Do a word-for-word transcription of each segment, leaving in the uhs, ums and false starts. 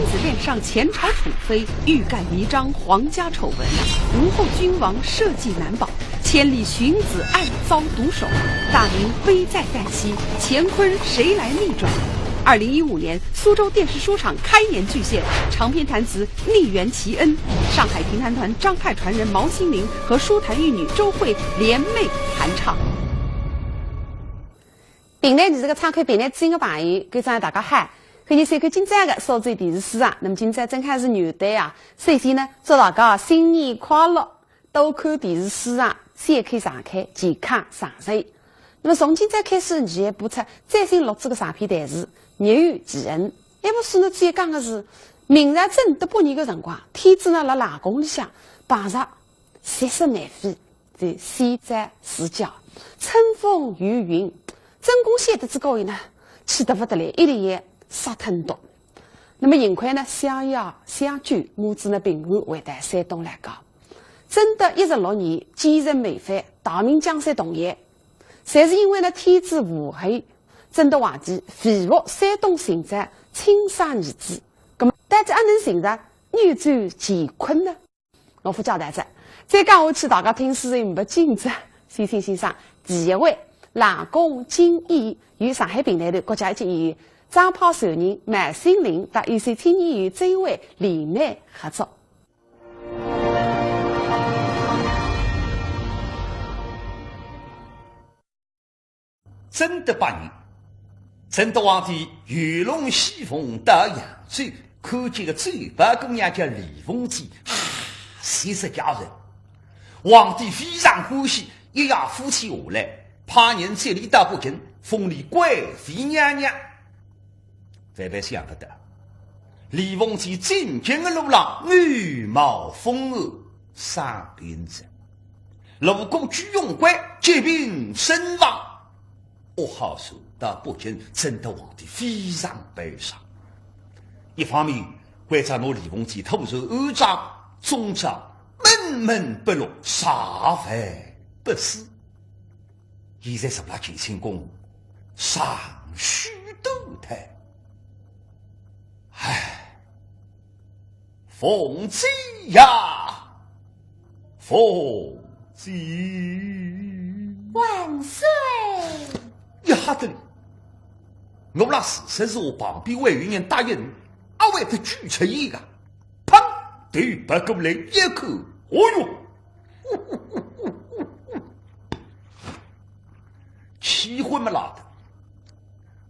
子殿上前朝宠妃，欲盖弥彰皇家丑闻，吴后君王社稷难保，千里寻子案遭毒手，大明危在旦夕，乾坤谁来逆转？二零一五年，苏州电视书场开年巨献，长篇弹词《逆缘奇恩》，上海评弹团张派传人毛心凌和书坛玉女周蕙联袂弹唱。评弹艺术个唱客，评弹知音个朋友，观众大家好，欢迎收看今朝个苏州电视书场。那么今朝正好是元旦啊，首先呢，祝大家新年快乐，多看电视书场，笑口常开，健康长寿。那么从今朝开始，你也播出最新录制个长篇弹词《逆缘奇恩》。搿部书呢，主要讲个是明朝正德八年个辰光，天子呢辣冷宫里向碰着绝色美妃，就仙遭自家，春风游云，正宫晓得之后呢，气得勿得了，一连要杀脱毒。那么幸亏呢，相爷相救，母子呢平安回到山东老家。正德一十六年，奸臣谋反，大明江山动摇，侪是因为呢天子无后，正德皇帝为复山东寻找亲生儿子，那么到底阿能寻着扭转乾坤呢？我勿交代哉，再讲下去大家听书就没劲哉。先请欣赏第一回《冷宫惊异》，由上海评弹团国家一级演员张派传人毛心凌搭有线青年演员周蕙联袂合作。正德八年，正德皇帝游龙戏凤到扬州，看见个酒保姑娘叫李凤姐，啊，喜色佳人。皇帝非常欢喜，一夜夫妻下来，派人接俚到北京，封俚贵妃娘娘。万万想勿到，李凤姐进京个路浪，女貌风华，生病哉，路过居庸关，急病身亡。噩耗传到北京，正德皇帝非常悲伤。一方面，关照拿李凤姐拖入安葬，终朝闷闷不乐，茶饭不思。 现在坐辣乾清宫，长吁短叹。唉，凤姐呀，凤姐！万岁！呀，哈得哩！我辣自说自话旁边还有人答应，阿会得举出伊个？砰！头别过来一看，哦哟！ 气昏么啦的。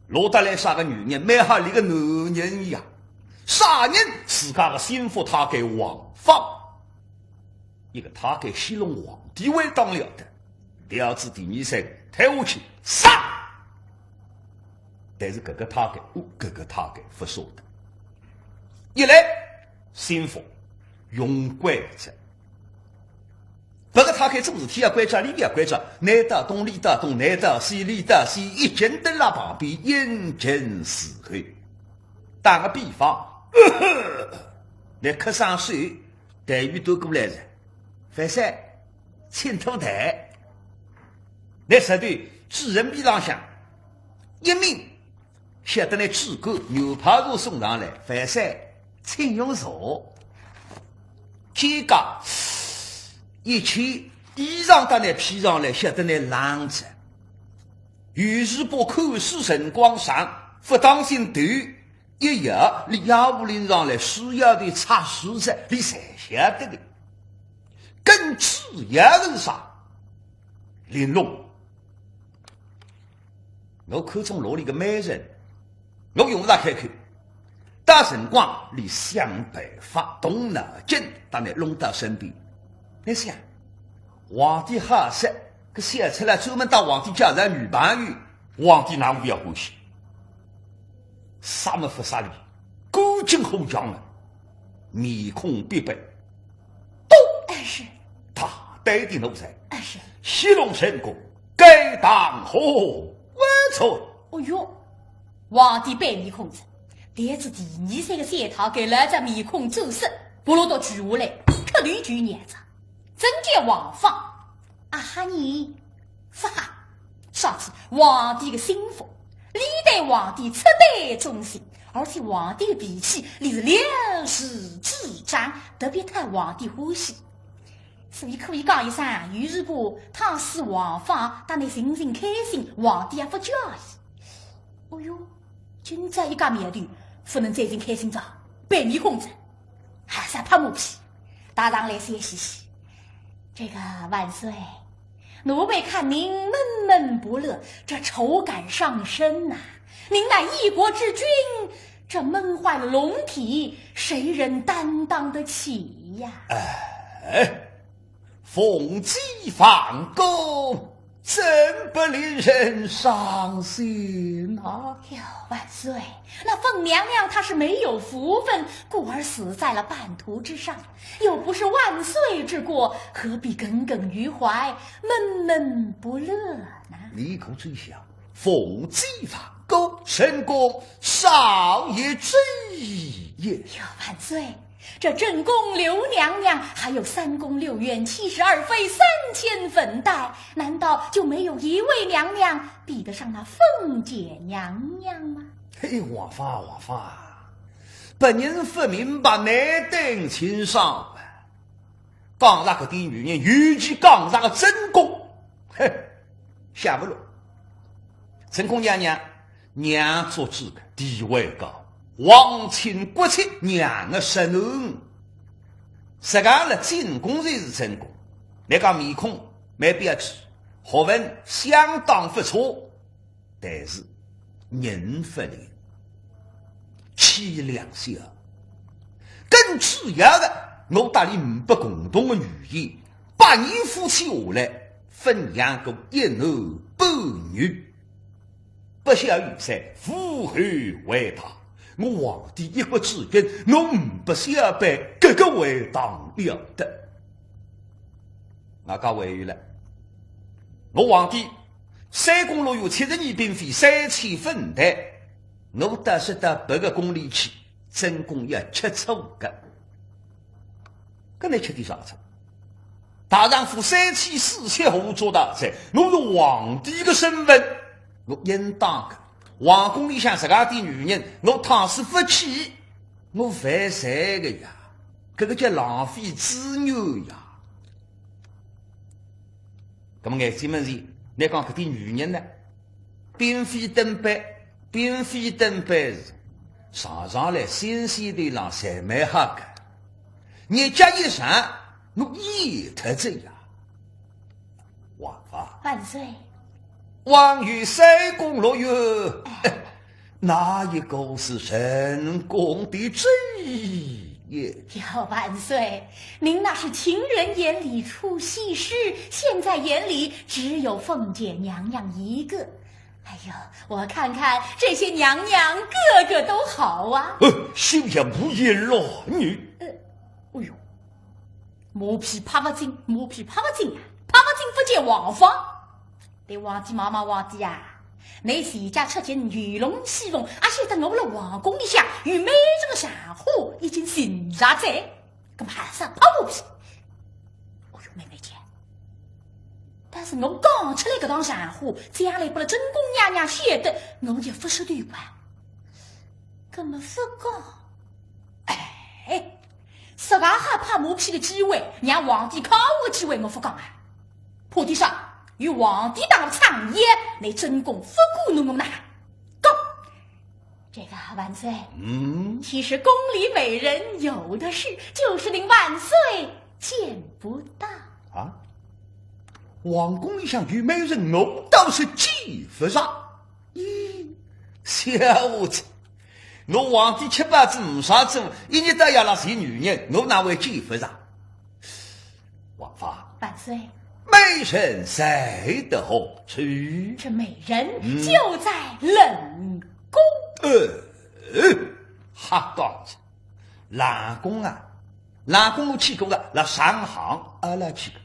落得来啥个女人，蛮好俚个男人呀，啥人？自家个心腹太监王芳。一个太监戏弄皇帝还当了得，条子第二声推下去，杀！但是搿个太监，哦，搿个太监勿舍得。一来，心腹用惯哉。 搿个太监做事体要关照，俚勿要关照，倷搭东，俚搭东，倷搭西，俚搭西，一径蹲辣旁边，引颈伺候。打个比方，倷咳声嗽，队员都过来哉，范三，请吐痰。倷实头主人边浪向，一名 晓得倷主管牛排茶送上来，范三，请用茶。肩胛一牵，衣裳搭倷披上来，晓得倷冷哉。有时把看书辰光长，勿当心头一摇，俚要勿拎上来，书腰头擦书哉，俚侪晓得个。更主要个是啥？玲珑。 我看中罗里个美人，我用勿着开口。到辰光，俚想办法，动脑筋，搭倷弄到身边。倷想，皇帝好色，搿小赤佬专门搭皇帝介绍女朋友，皇帝哪能勿要欢喜？杀么勿杀俚，赶紧火枪了，面孔必白。 都，哎是，大胆的奴才，哎是，戏弄成功，该当何罪？哦哟，皇帝板面孔哉，但是第二三个小太监来只面孔涨色，不落到跪下来，磕头求饶哉。真叫王芳，啊哈你，勿哈，上次皇帝个心腹，历代皇帝出版忠心，而且皇帝的脾气，伊是了如指掌，特别讨皇帝欢喜。所以可以讲一声，有时候倘使王法搭伊寻寻开心，皇帝也勿介意。哦哟，今朝一家苗头，勿能再寻开心哉，白面孔哉，还是拍马屁，搭上来笑嘻嘻。这个万岁， 奴婢看您闷闷不乐，这愁感上身呐。您乃一国之君，这闷坏了龙体，谁人担当得起呀？哎，凤姐放歌，怎不令人伤心啊？哟，万岁，那凤娘娘她是没有福分，故而死在了半途之上。 又不是万岁之过，何必耿耿于怀，闷闷不乐呢？你可知晓，凤姐放歌，正宫少爷之也。哟，万岁，这正宫刘娘娘，还有三宫六院七十二妃三千粉黛，难道就没有一位娘娘比得上那凤姐娘娘吗？嘿，王法，王法，别人勿明白，倷听清爽。 讲着搿点女人，尤其讲着个正宫，嘿，想勿落。正宫娘娘，娘做主个，地位高，皇亲国戚，娘个身份。实梗了，正宫才是正宫，倷讲面孔蛮标致，学问相当勿错， 但是人勿灵，气量小。更主要个，我搭伊呒不共同个语言，八年夫妻下来，分养过一男半女。不孝有三，父后为大，我皇帝一国之君，我呒不小辈，搿个还当了得。外加还有了，我皇帝 三宫六院七十二嫔妃三千粉黛，我搭伊到别个宫里去，正宫要吃醋个。搿倷吃点啥醋？大丈夫三妻四妾胡作大罪，我是皇帝个身份，我应当个。皇宫里向实梗点女人，我倘使勿去，我犯罪个呀，搿个叫浪费资源呀。 那么眼睛门前，倷讲搿点女人呢，嫔妃等班，嫔妃等班是上上来新鲜的浪侪蛮好个，日脚一长，我厌脱仔呀。王法，万岁，王与三宫六院，哪一个是正宫的主也？哟，万岁，您那是情人眼里出西施，现在眼里只有凤姐娘娘一个。哎呦，我看看这些娘娘个个都好啊。呃，休要胡言乱语。哎呦，马屁拍勿进，马屁拍勿进呀，拍勿进勿见王法。对皇帝骂骂皇帝呀，倷自家出京游龙戏凤，阿晓得我辣皇宫里向有美人个场化已经寻着哉，搿么还是拍马屁。哦哟，慢慢叫。但是我讲出来搿档场化，将来拨了正宫娘娘晓得，我也勿是对关。搿么勿讲。哎， 实梗好拍马屁个机会，让皇帝敲我个机会我勿讲啊。怕点啥？有皇帝当我撑腰，倷正宫勿敢弄我哪？讲，这个万岁，嗯，其实宫里美人有的是，就是您万岁见不到。啊，皇宫里向有美人，我倒是见勿着。咦，小子，我皇帝吃饱仔没啥做，一日到夜辣寻女人，我哪会见勿着？王法，万岁，美人在得何处？这美人嗯就在冷宫。呃，瞎讲哉，冷宫啊，冷宫我去过个，辣上海阿拉去过。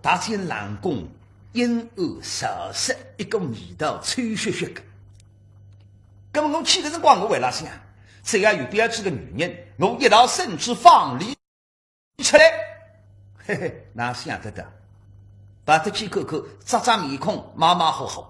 大清冷宫阴暗潮湿，一股味道臭血血个。那么我去个辰光，我为了想，只要有标致个女人，我一道圣旨放伊出来。嘿嘿，哪想得到？跑得去看看，扎扎面孔，马马虎虎。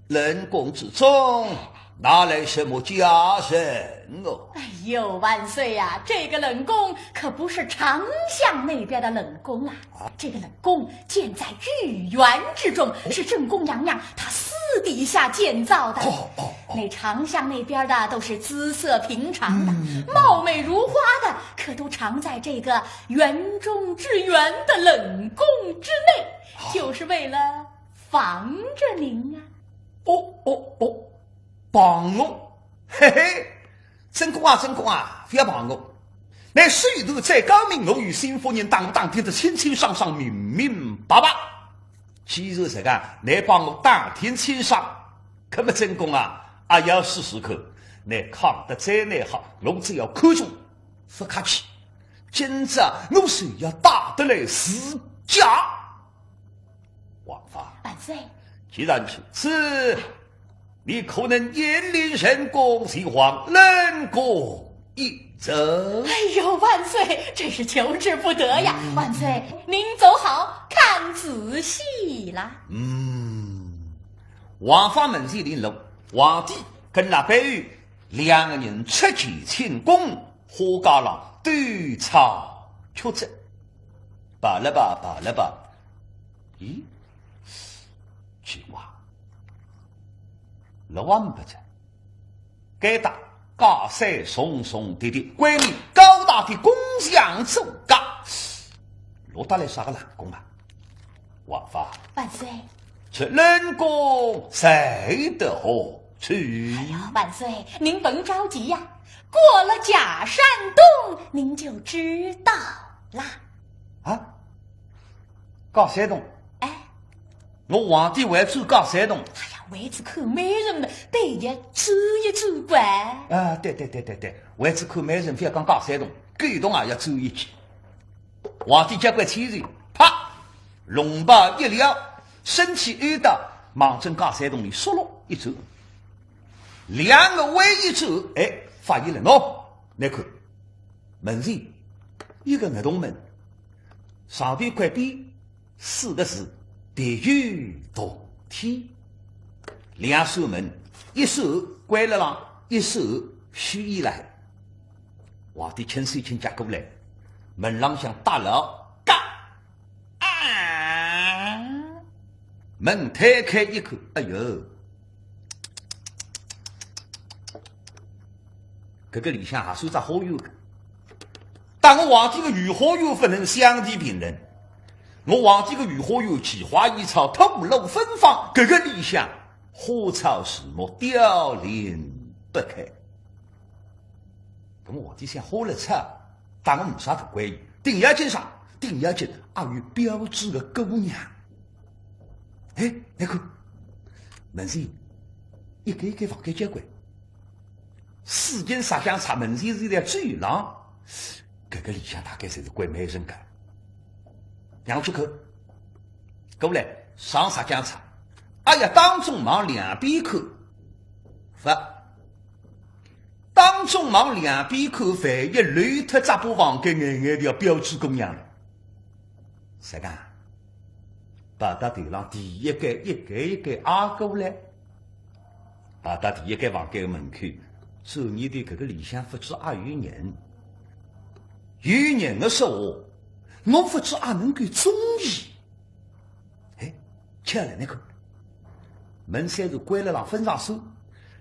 冷宫之中，拿来什么家人哦？哎呦，万岁呀，这个冷宫可不是长巷那边的冷宫啊，这个冷宫建在御园之中，是正宫娘娘她私底下建造的。哦哦哦。那长巷那边的都是姿色平常的，嗯，貌美如花的，可都藏在这个园中之园的冷宫之内，就是为了防着您啊。哦哦哦，防我？嘿嘿，正宫啊，正宫啊，覅防我。倷手段再高明，我与新夫人打我打听得清清爽爽、明明白白。既然实梗，倷帮我打听清爽，那么正宫啊，阿要试试看，倷看得再难好，我只要看中，勿客气，今朝我就要带得来自家。王法，万岁。既然如此，你可能引领人宫前往冷宫一走？哎呦，万岁，真是求之不得呀！嗯。万岁，您走好，看仔细啦。嗯，王法门前领路，皇帝跟那班御两个人出见清宫，花街浪兜草曲折，罢了吧，罢了吧。咦，奇怪，老王不在，该搭假山重重叠叠，外面高大的宫墙阻隔，落得来啥个冷宫啊？王法，万岁。这冷宫在得何处？哎呀，万岁，您甭着急呀，过了假山东，您就知道啦。啊？假山东？哎。我皇帝还走假山东？哎呀，为仔看美人嘛，对呀，走一走吧。啊，对对对对对，为仔看美人，覅讲假山东，狗洞也要走一记。皇帝脚步轻柔，啪，龙袍一撩，身体一倒，望准假山洞里嗖落一走。两个弯一转，哎，发现了喏，倷看，门前一个月洞门，上头块匾，四个字，别有洞天。两扇门，一扇关勒浪，一扇虚掩勒海。皇帝轻手轻脚过来，门浪向搭牢，嘎，啊，门推开一看，哎呦，搿个里向还算只花园个。搭我皇帝个御花园勿能相提并论。我皇帝个御花园奇花异草，吐露芬芳，搿个里向花草树木凋零不开。搿么皇帝想花了草，搭我没啥大关系，顶要紧啥？顶要紧阿有标致个姑娘。哎，倷看，门前一间一间房间交关，四间石墙拆，门前是一条走廊，搿个里向大概侪是关美人个。让我去看，过来，上石墙拆，哎呀，当中望两边看，勿，当中望两边看，万一漏脱只把房间，眼眼就要标致姑娘了。啥个？跑到头浪第一间，一间一间挨过来，跑到第一间房间个门口，转念头搿个里向勿知阿有人，有人个说话，我勿知阿能够中意。哎，巧了，倷看，门虽然关勒浪，勿上锁，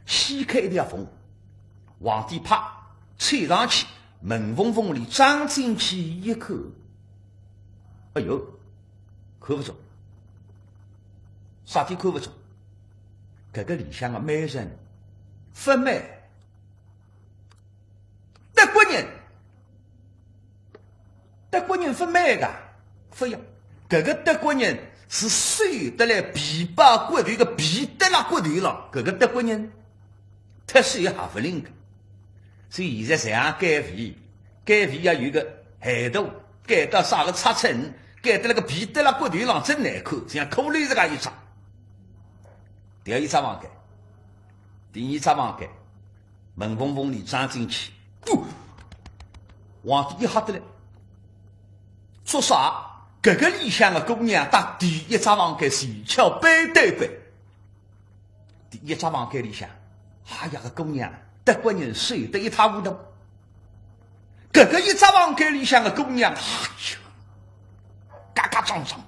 掀开一条缝，皇帝啪，凑上去，门缝缝里张进去一看，哎呦，看勿着，啥体看勿着？搿个里向个美人勿美，德国人，德国人勿美个，勿要。搿个德国人是瘦得来皮包骨头个，皮得辣骨头浪，搿个德国人忒瘦也勿灵个。所以现在像减肥，减肥要有个限度，减到啥个尺寸，减得那个皮得辣骨头浪真难看，像骷髅自家一只。第一只房间，第二只房间，门缝缝里张进去，哟，皇帝一吓得来，做啥？搿个里向个姑娘搭第一只房间是覅背对背。第一只房间里向，哎呀，个姑娘，德国人瘦得一塌糊涂。搿个一只房间里向个姑娘，哎哟，嘎嘎撞撞，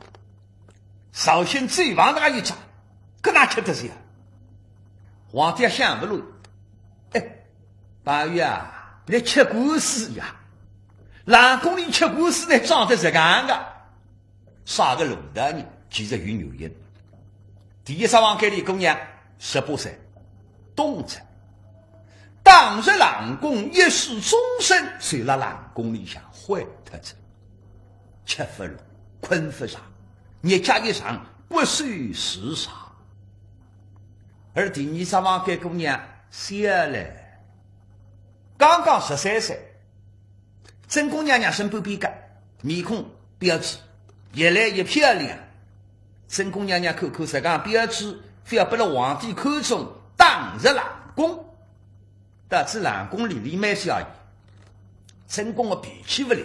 绍兴最棒个一只，搿哪吃得消啊？皇帝也想勿落，哎，宝玉啊，你吃官司呀？冷宫里吃官司呢，装得实梗个。 啥个路道呢？其实有原因。第一只房间里姑娘，十八岁，懂哉。当时冷宫一失终身，就辣冷宫里向坏脱哉，吃勿落，困勿着，日脚一长，骨瘦如柴。而第二只房间姑娘，小嘞，刚刚十三岁， 正宫娘娘身边边个，面孔标致，越来越漂亮。正宫娘娘看看实梗标致，覅拨勒皇帝看中，打入冷宫。到仔冷宫里里蛮小，正宫个脾气勿来，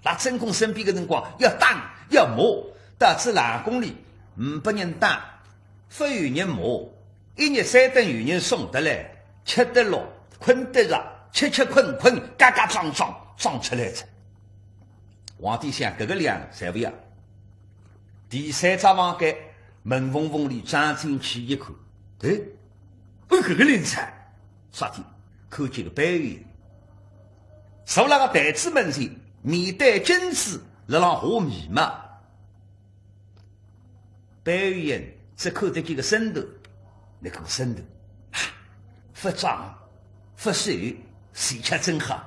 辣正宫身边个辰光要打要骂，到仔冷宫里，呒拨人打， 勿有人骂，一日三顿有人送得来，吃得落，困得着，吃吃困困，嘎嘎撞撞，撞出来哉。皇帝想，搿个两侪勿要。第三只房间，门缝缝里钻进去一看，哎，哦，搿个灵哉，啥体？看见个宝玉，坐辣个台子门前，面对镜子，辣浪画眉毛。 宝玉只看得见个身段，那个身段，啊，勿长勿瘦，气chất真好。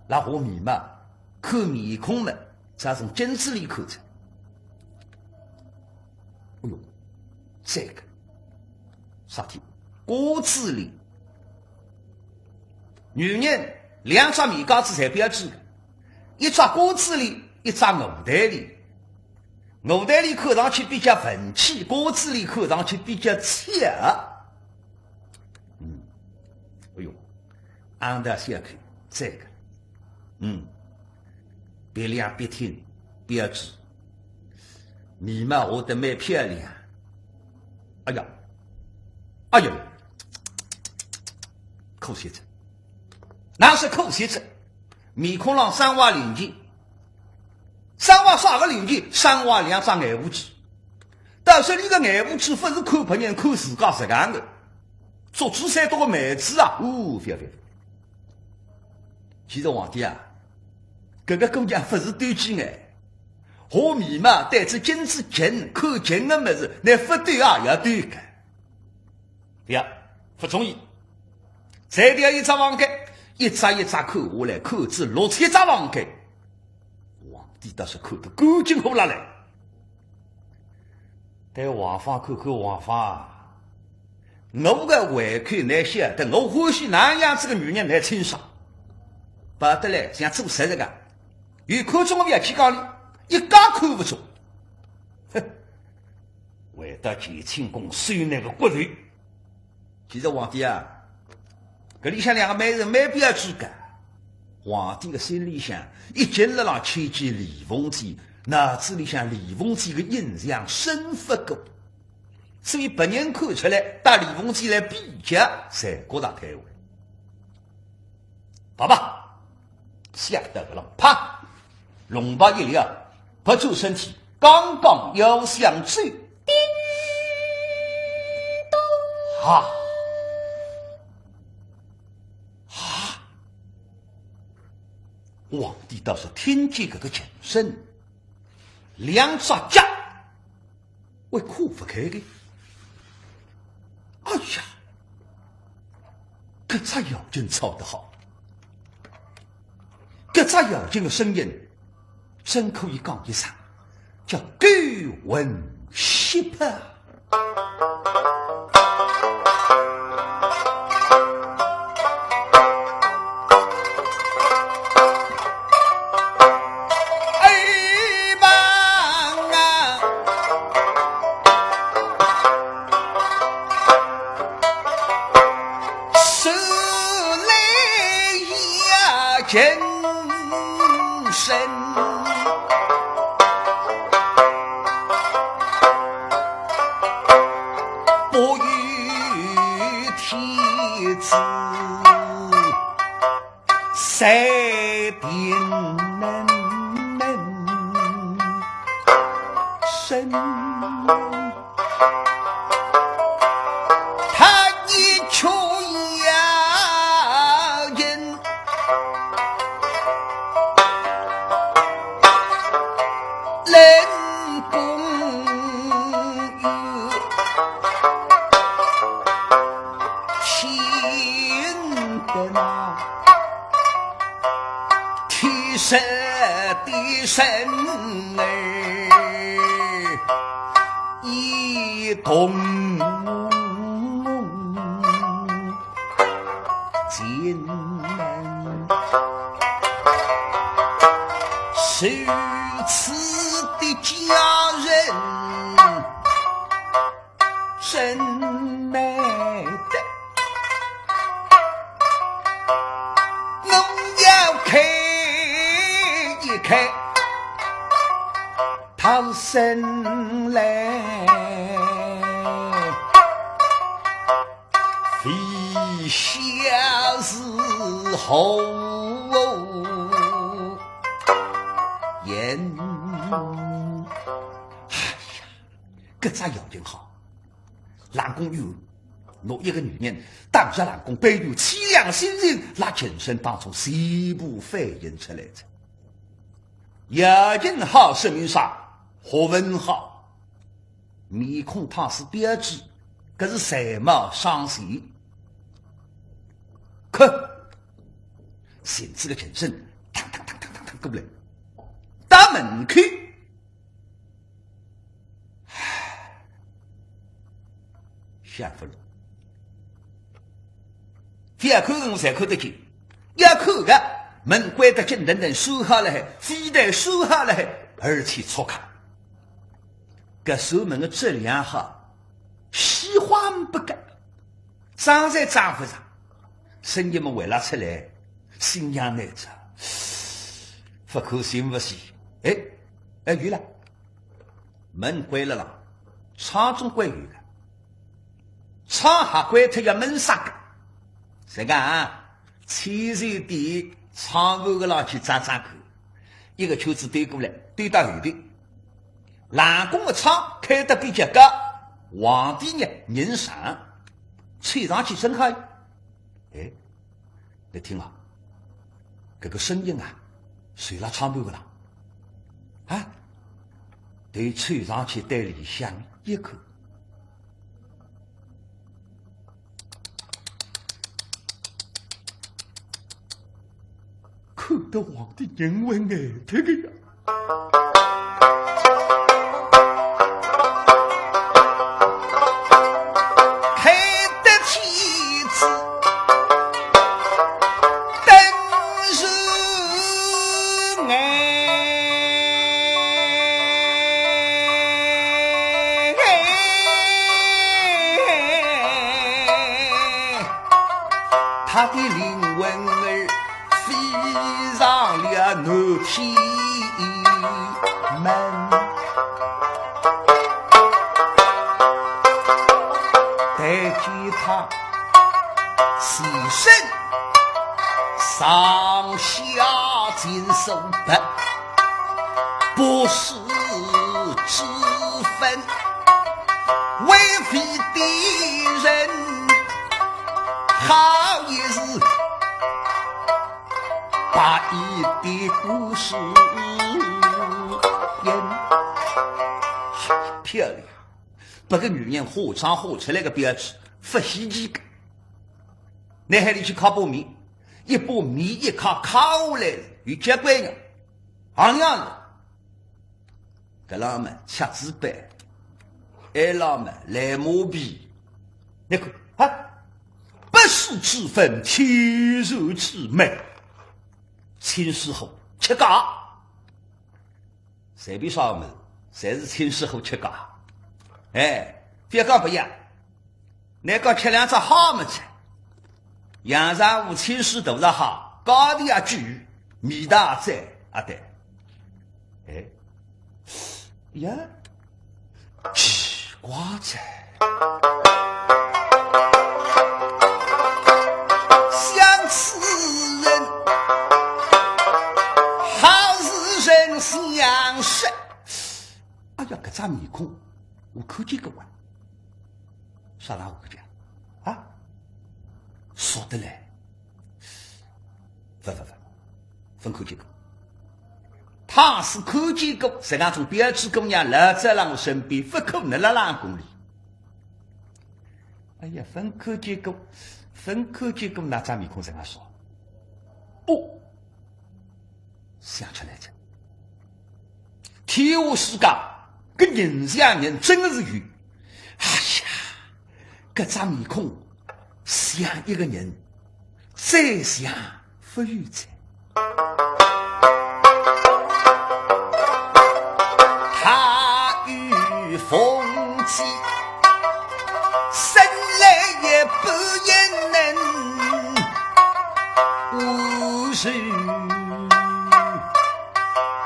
辣画眉毛，看面孔么，侪从镜子里看出。哎哟，这个，啥体？瓜子脸。女人两只眉角子侪标致个，一只瓜子脸，一只鹅蛋脸。 鹅蛋脸看上去比较文气，瓜子脸看上去比较俏。嗯，哎哟，安大小口，这个，嗯，鼻梁笔挺，标致，眉毛画得蛮漂亮。哎呀，哎呀，可惜哉，那是可惜哉。 面孔浪生坏灵气，生坏啥个灵气？生坏两只眼胡子。但是俚个眼胡子勿是看别人，看自家实梗个，做仔三多个妹子啊，哦，覅覅覅。其实皇帝啊，搿个姑娘勿是斗鸡眼，画眉毛对仔镜子近，看近个物事，倷勿斗啊也斗个。 呀，勿中意。再调一只房间，一只一只看下来，看仔六七只房间。皇帝倒是看得干净火辣辣。对王芳看看王芳，我个胃口倷晓得，我欢喜哪样子个女人倷清爽。勿得来，像做贼实梗，有看中个覅去讲俚，一家看勿中。哼， 回到乾清宫收倷个骨头。其实皇帝啊，搿里向两个美人蛮标致个。皇帝个心里向一径辣浪牵记李凤姐，脑子里向李凤姐个印象深勿过，所以别人看出来，搭李凤姐来比较，侪觉着推扳。爸爸，吓得个了，啪，龙袍一撩， 不顾身体，刚刚要想走，叮咚！哈！哈！皇帝倒是听见搿个琴声，两只脚会跨勿开个。哎呀，搿只摇琴操得好！ 搿只摇琴个声音，真可以讲一声，叫勾魂吸魄。哎妈啊！ 手里呀琴声，不由天待定人生，他一出要紧，冷宫有 天的那天神的神儿一同进门，如此的家人 真难得，我要看一看他生来飞下是何言。哎呀， 搿只要紧好。冷宫有，拿一个女人当着冷宫背后，凄凉心情，辣琴声当中全部反映出来哉。要紧好说明啥？学问好，面孔太师标致，搿是才貌双全。看，寻仔个琴声，当当当当当当过来，到门口。 想勿落。覅看我侪看得见，要看个门关得紧，等等收好了海，飞台收好了海，而且粗犷。搿扇门个质量好，稀罕不得，装侪装勿上。声音么回了出来，新娘难找，勿可信勿是？哎，哎，有了。 门关了啦，窗总归有个，窗还关脱要闷煞个。实梗啊，千岁殿窗户个浪去张张看，一个圈子兜过来，兜到后头。冷宫个窗开得比较高，皇帝呢人长，吹上去正好。哎， 侬听啊，搿个声音啊，传辣窗户个啦。啊，头凑上去对里向一看，看得皇帝人昏呆脱个呀。 开得天子登时哎，他的灵魂儿 飞上了南天门，但见他全身上下尽数白，不施脂粉，微微的人好一时。 白衣的故事人。漂亮，拨个女人化妆化出来个标致，勿稀奇个。拿海里去揩把面，一把面一揩，揩下来了，有交关个，行样子。 搿浪么吃仔粄，埃浪么来马屁。侬看啊，不施脂粉，天然之美，亲师傅吃介，随便啥物事，侪是亲师傅吃介。哎，覅讲别样， 侬讲吃两只好么子，阳澄湖亲师徒也好，高低也举，味道也赞，啊对。哎，呀，奇怪哉。像此人，相识。哎呀，搿张面孔我看见过啊。啥场合看见啊？啊？熟得来。勿勿勿，勿看见过。倘使看见过，实梗种标致姑娘辣辣辣我身边，勿可能辣辣冷宫里。哎呀，勿看见过，勿看见过，哪张面孔实梗熟？哦，想出来哉。天下世界，搿人像人真个是有。哎呀，搿张面孔像一个人，再像勿有哉。他与凤姐生来一般也能，无须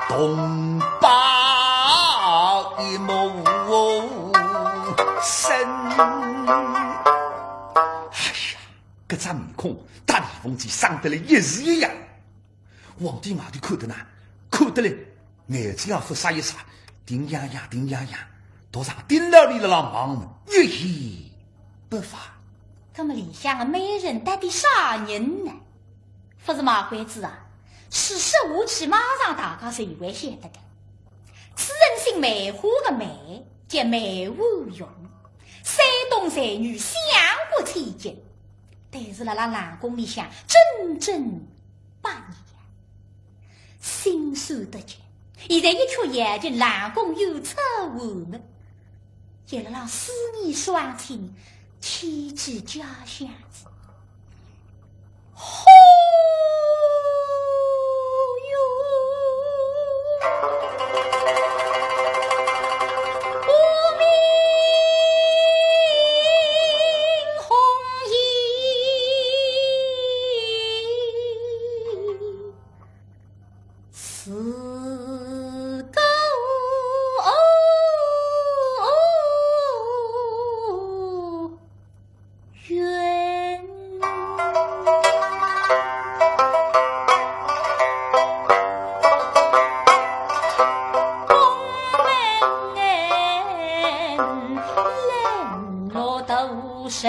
同胞一目生。哎呀，搿张面孔搭李凤姐生得来一式一样。 皇帝外头看得呢，看得来，眼睛也勿眨一眨，定洋洋，定洋洋，独上盯牢俚辣辣望，一言不发。搿么里向个美人到底啥人呢？勿是卖关子啊，是说下去马上大家侪会晓得个。此人姓梅花个梅，叫梅花荣，山东才女，享誉千金。但是辣辣冷宫里向整整 八年呀，心酸得紧。现在一曲要紧，冷宫又出完么，也辣辣思念双亲，牵记家乡子。哦哟，无名红颜。 自古云，功名冷落独身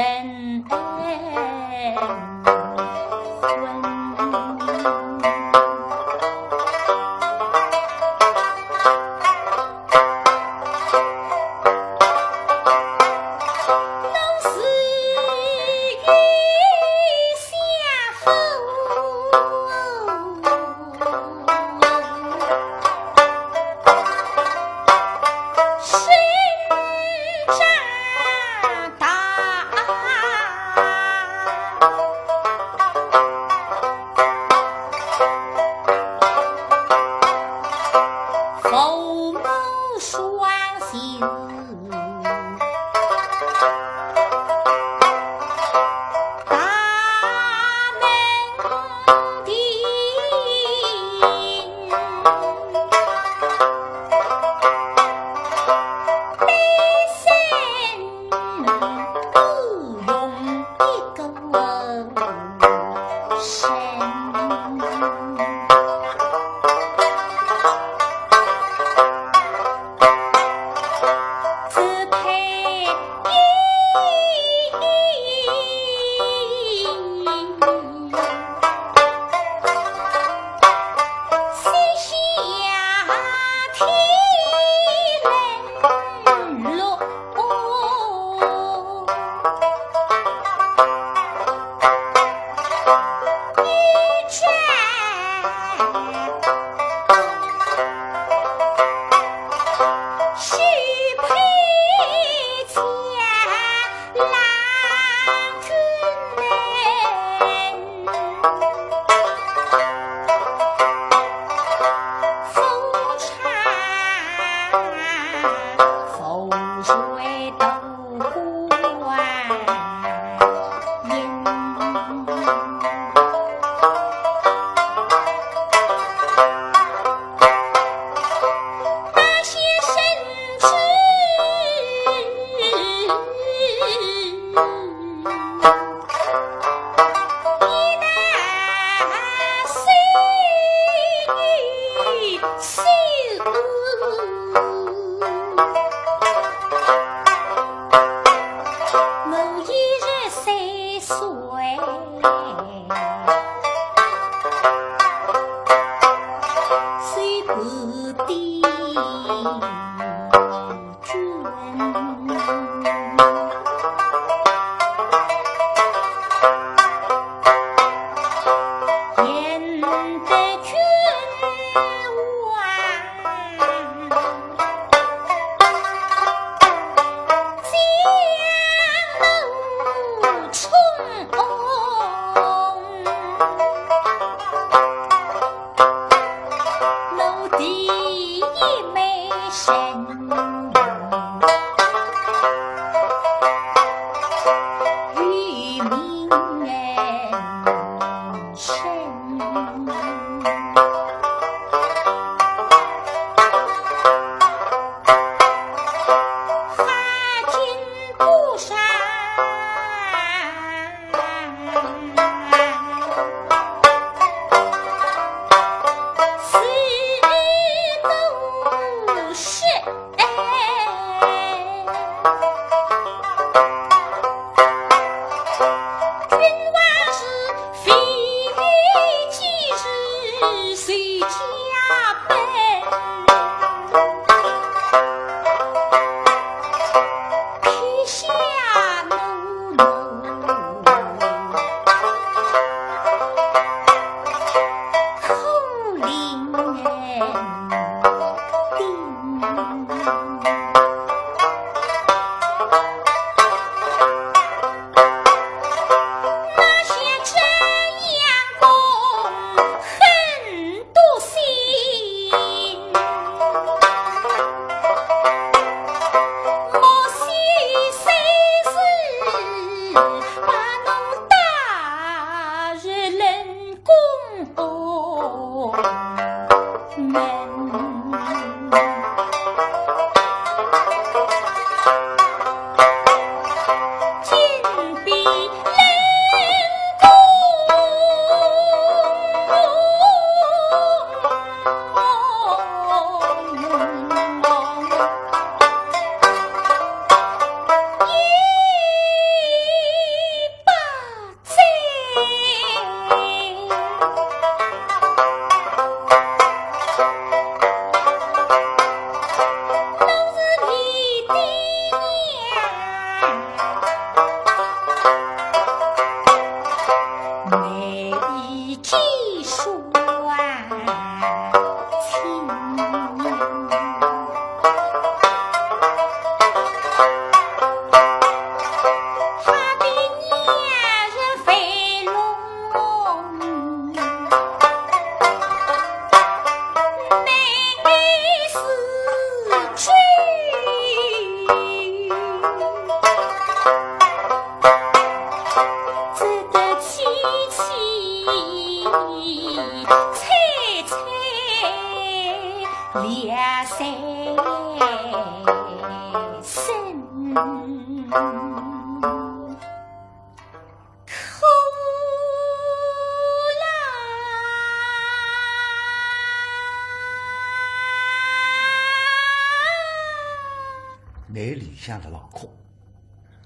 里向辣浪哭，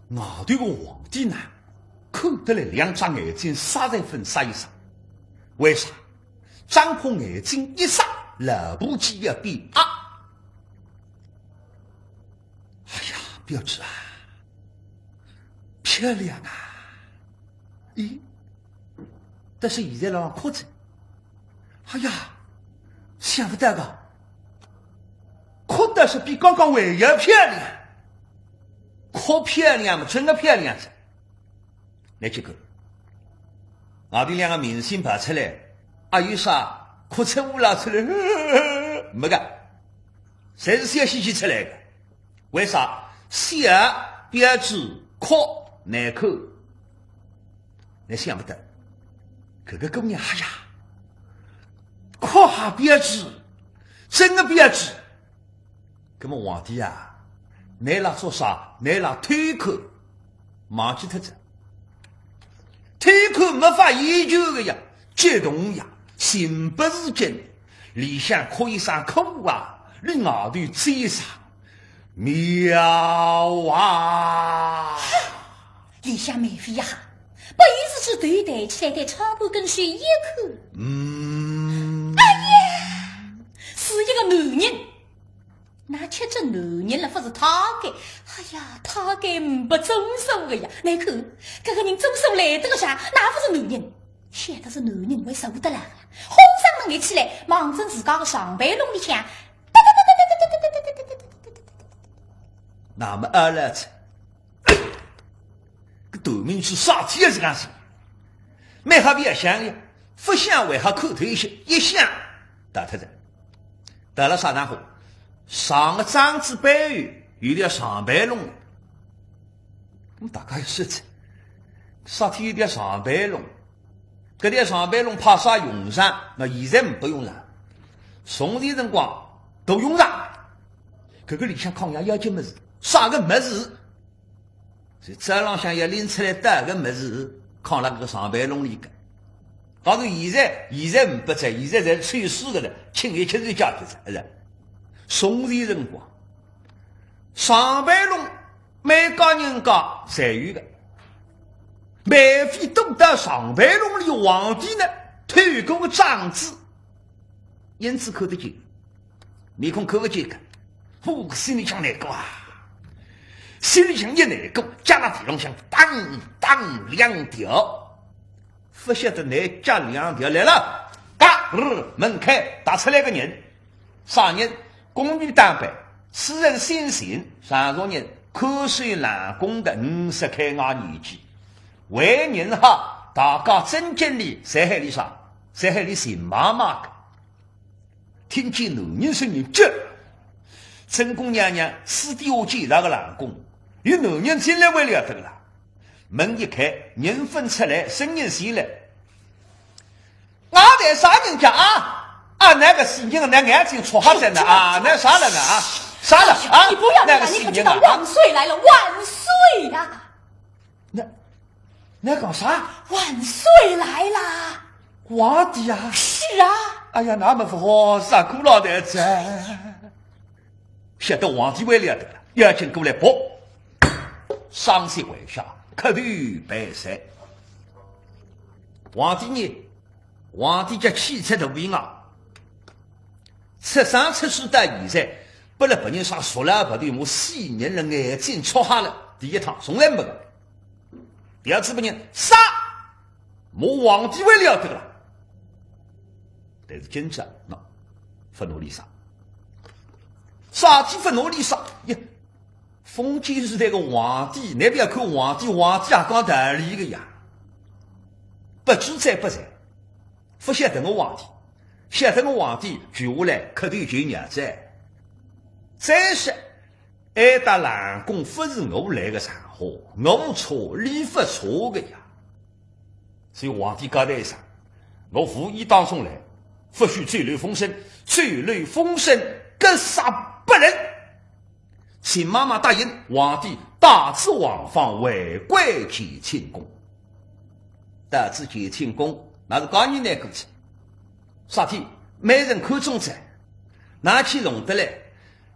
外头个皇帝呢，看得来两只眼睛煞侪勿煞一煞。为啥？张婆眼睛一眨，老婆就要变白。哎呀，表姐啊，漂亮啊！咦，但是现在辣浪哭着。哎呀，想勿到个，哭得是比刚刚还要漂亮。哭漂亮嘛，真个漂亮着。 拿几个，外头两个明星跑出来，阿有啥哭出乌拉出来？没个，侪是笑嘻嘻出来个。为啥？笑表姐，哭难看。倷想勿到，搿个姑娘，哎呀，哭还表姐，真个表姐。 葛末皇帝啊，倷辣做啥？倷辣偷看，忘记脱哉。偷看没法研究个呀，激动呀，情不自禁，里向哭一声苦啊，里外头叫一声妙啊。里向梅妃呀，不由自主头抬起来，对窗户跟前一看。嗯。哎呀，是一个男人。 那吃着男人了，勿是他个，哎呀，他个没做数个呀。倷看，搿个人做数来得个啥？那勿是男人，晓得是男人会受得了啊？哄上立起来，望准自家个上背弄里向。那么阿拉子，搿头名是啥体也是讲是，蛮好白相个，勿想为啥看头一些，一想，打脱了。到了啥场化，上个张子背后有条上背弄。 那么大家要说起，啥体有条上背弄？搿条上背弄派啥用场？那现在呒不用场，从前辰光大用场。搿个里向囥样要紧物事，啥个物事？是早浪向要拎出来带个物事，囥辣搿个上背弄里个。但是现在，现在呒不哉，现在侪抽水个了，清一清就解决哉，是吧？从前辰光，上背弄 每家人家侪有个。梅妃躲到上背弄里，皇帝呢，透过个障子，影子看得见，面孔看勿见个。呼，心里向难过啊，心里向一难过，脚辣地浪向当当两条，勿晓得哪脚两条来了，嘎，呃，门开，踏出来个人，啥人？ 宫女打扮，此人姓秦，常熟人，看守冷宫个，五十开外年纪。为人好，大家尊敬俚，侪喊俚啥？侪喊俚秦妈妈个。听见男人声音，急！正宫娘娘私底下建造个冷宫，有男人进来还了得个啦。门一开，人朆出来，声音传来， 外头啥人家啊？啊，那个死人，那眼睛戳瞎哉呢啊，那啥了呢啊？啥了啊？你不要，那个死人啊，你可知道万岁来了，万岁呀！那，那讲啥？万岁来啦！皇帝啊？是啊。哎呀，那么好，啥苦老头子？晓得皇帝还了得了，要紧过来，啵，双膝跪下，磕头拜谢。皇帝呢？ 皇帝叫气出头皮啊，出生出世到现在，拨了别人啥说了不对，我死人了眼睛戳瞎了，第一趟从来没个。第二次别人杀，我皇帝还了得了。但是今朝喏，勿拿俚杀，啥体勿拿俚杀呀？ 封建时代个皇帝，侬覅看皇帝，皇帝也讲道理个呀。不知者不才，勿晓得我皇帝，晓得我皇帝，跪下来磕头求饶哉。再说，哀搭冷宫勿是我来个场化，我错，俚勿错个呀。 所以皇帝交代一声，我无意当中来，勿许走漏风声，走漏风声格杀不论。秦妈妈答应，皇帝带仔王芳回归乾清宫。到仔乾清宫，那是讲人难过哉。啥体？美人看中哉，哪去弄得来？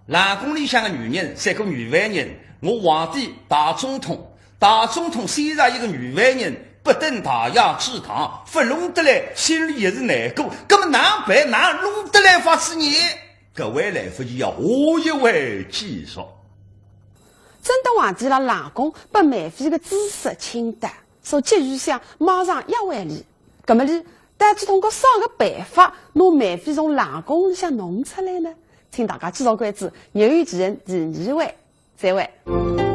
冷宫里向个女人，三个女犯人，我皇帝大总统，大总统选上一个女犯人，不登大雅之堂，勿弄得来，心里也是难过。那么哪办？哪弄得来法子呢？各位来勿及啊，下一回继续。正当皇帝辣冷宫拨梅妃个知识清淡，所急于想马上要回来，葛么俚到底通过啥个办法，拿梅妃从冷宫里向弄出来呢？ 请大家继续关注《热于其人》第二回，再会。